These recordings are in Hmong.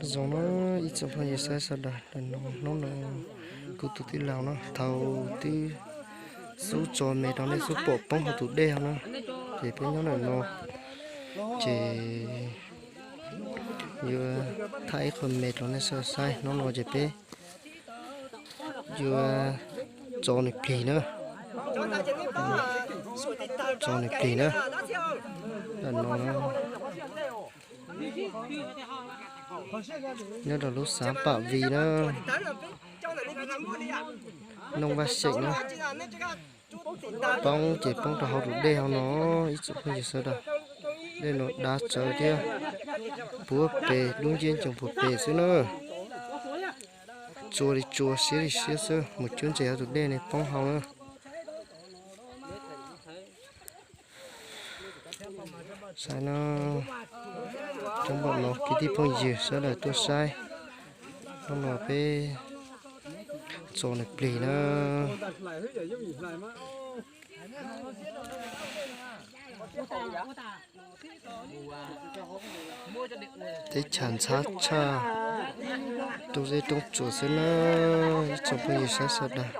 Zoo no ib tsoom phooj ywg saib sawv daws, hnub no kuv tus tij laug no thaum twb xub tso me rau nej xub pom poob hauv tus dej hauv na, ces peb nyob ntawm no ces yuav thaij ib qho me rau nej sawv daws saib. Hnub no ces peb yuav tso nws plig na, tso nws plig na. Ntawm no nyob rau lub xav Pam Vis na, Nooj Vaj Xeem na. Poob ces poob rau hauv tus dej hauv no ib tsoom phooj ywg sawv daws. Dej no dav tsawv thiab, puag pem dub nciab ncoo puag pem xwb na. Tsua li tsua siab li siab xwb, mus cuab ntses hauv tus dej ne poob hauv na. Saib no, cov npam no kwv tij phooj ywg sawv daws tuaj saib, hnub no peb tso nws plig na. Teb chaws ntxhab tshaj, roob zeb roob tsuas xwb na, ib tsoom phooj ywg saib sawv daws.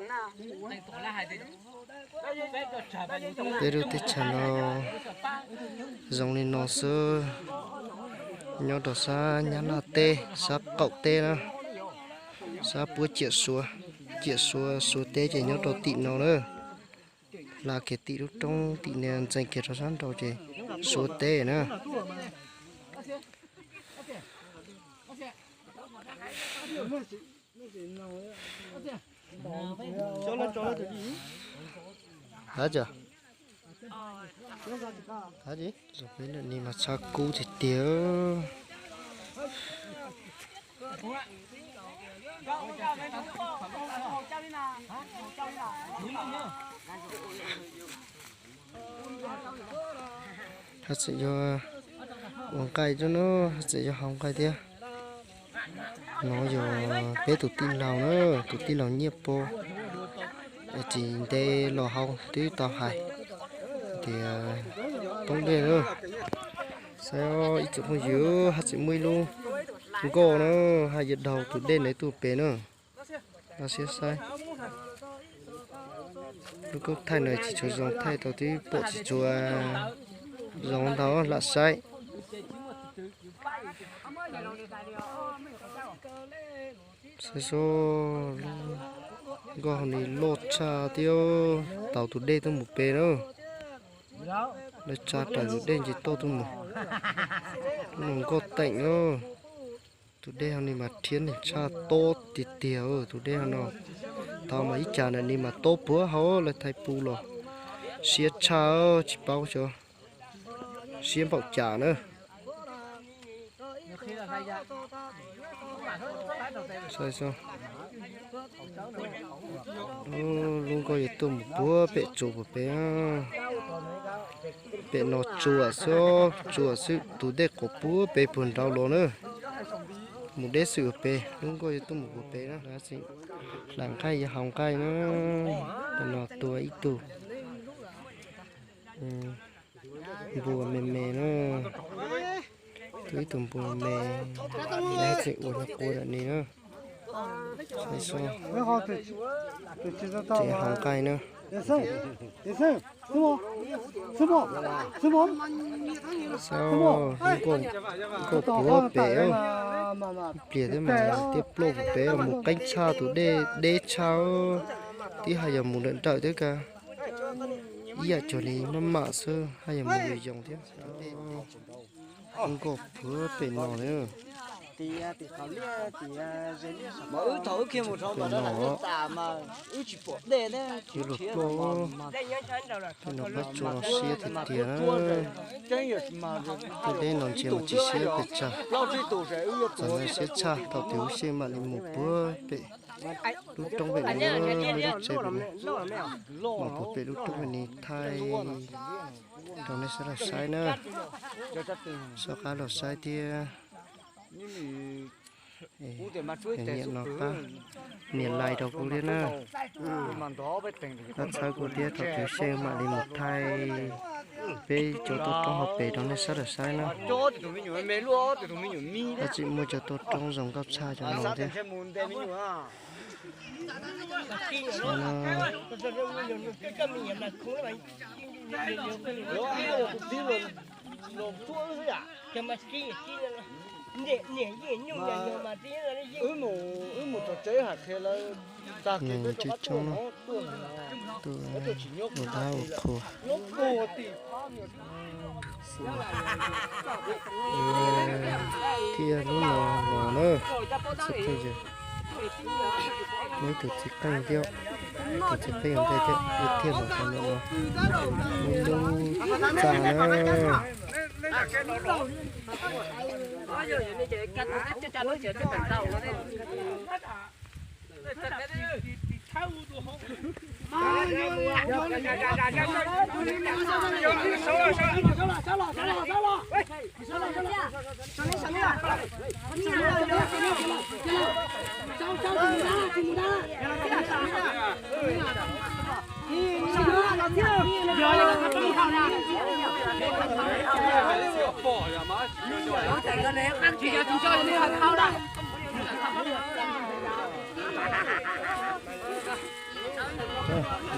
Peb lub teb chaws no zoo li no xwb, nyob rau sab Nyab Laj teb, sab qaum teb na, sab puab ciam Suav, ciam Suav, Suav teb ces nyob rau tim no na. Hla kiag tim lub roob tim no ntxeev kiag rau sab nraud ces Suav teb na. Peb ntawm ni mas tshaj kub tiag tiag. Haj tseem yuav ua nqaij thiab no, haj tseem yuav haus nqaij thiab. No yog peb tus tij laug na, tus tij laug Nyiaj Pov, tsis ntev los hauv twb tau hais tias poob dej na. Saib ib tsoom phooj ywg, haj tseem muaj ib lub nkoj na, haj yuav daug tus dej no tuaj pem na. Los siab saib. Lub koob thaij no tsis tshua zoo, thaij tau twb pom tsis tshua zoo ntau, lam saib. Saib seb, lub nkoj ni loj tshaj thiab, taug tus dej tuaj mus pem na. Lawv tsa raws tus dej nce toj tuaj mus. Lub no nkoj teem na. Tus dej hauv ni mas rhiab neeg tshaj, tob tiag tiag tus dej hauv no. Thaum mas ib cas ntawm ni mas tob puag hauv, lawv thaij pub los siab tshaj, tsis paub xyov siab npaum cas na. Saib, lub nkoj yuav tuaj mus puag pem tsuas puag pem. Pem no tsuas xwb, tsuas xwb, tus dej quas puag pem puag nraud los na. Mus deb xwm puag pem, lub nkoj yuav tuaj mus puag pem na. Hla nqaij yuav haus nqaij na. Pem no tua ib tug npua me me na. Tua ib tug npua me, lawv tseem ua nyuag qua ntawm ni na. Tseem haus nqaij na. Saib, nkoj puag pem, pliag thiab mas tiaj ploj puag pem, mus qeeb tshaj tus dej deb tshaj. Twb haj yam mus nrawm nrawm thiab kag, ib yam cuag li maj mam xwb, haj yam mus yoos yoos thiab. Nkoj puag pem no na. Pem no, yuav luag ploj. Pem no pab tsuas no siab tiag tiag na. Tus dej no ntsia mas tsis siab pes tsawg, txawm ntawd siab tshaj thaum twg lub xyeej mam li mus puag pem lub roob pem ni, muaj ib lub tsev pem no, mam puag pem lub roob pem ni thaij rau nej sawv daws saib na. Soj qab los saib thiab. Nyiam no pab nias like rau kuv thiab na. Pab txhawb kuv thiab, thaum twg xyeej mam li mus thaij Peb cov tuaj roob hauv pes rau nej sawv daws saib na. Tab sis muaj cov tuaj roob zoo nkauj tshaj cov no thiab. Coob coob na, tuaj ua dab ua qhua. Thiab lub no los na, txhua phooj ywg, muaj ib tug txiv qeej thiab, tus txiv qeej ntej thiab, ib thiaj los rau ntawm no, muaj ib lub txaj na.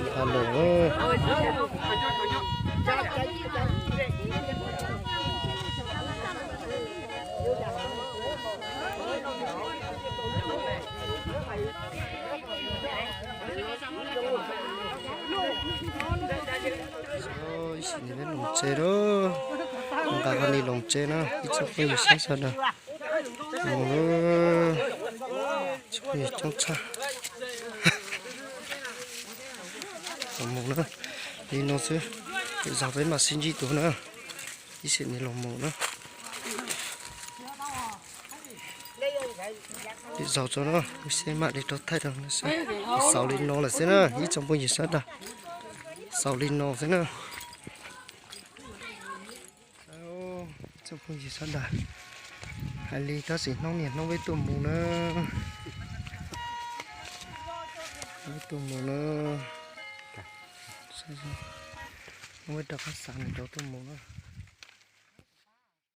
Nqa loos. Ib sim neej peb loos tsev lawm, nqa qhov ni loos tsev na ib tsoom phooj ywg sawv daws. Mus na, tsoom phooj ywg coob tshaj. Mus na, li no xwb, zaum peb mam sib ntsib dua na. Ib sim neej los mus na. Lwm zaus tso na, ua seb mam li rov thaij rau nej saib. Xaus li no lawm xwb na ib tsoom phooj ywg sawv daws. Xaus li no xwb na. Tsoom phooj ywg sawv daws, hais li tab sis hnub niaj hnub peb tuaj mus na. Peb tuaj mus na. Hnub peb rov qab xav nws rov tuaj mus na.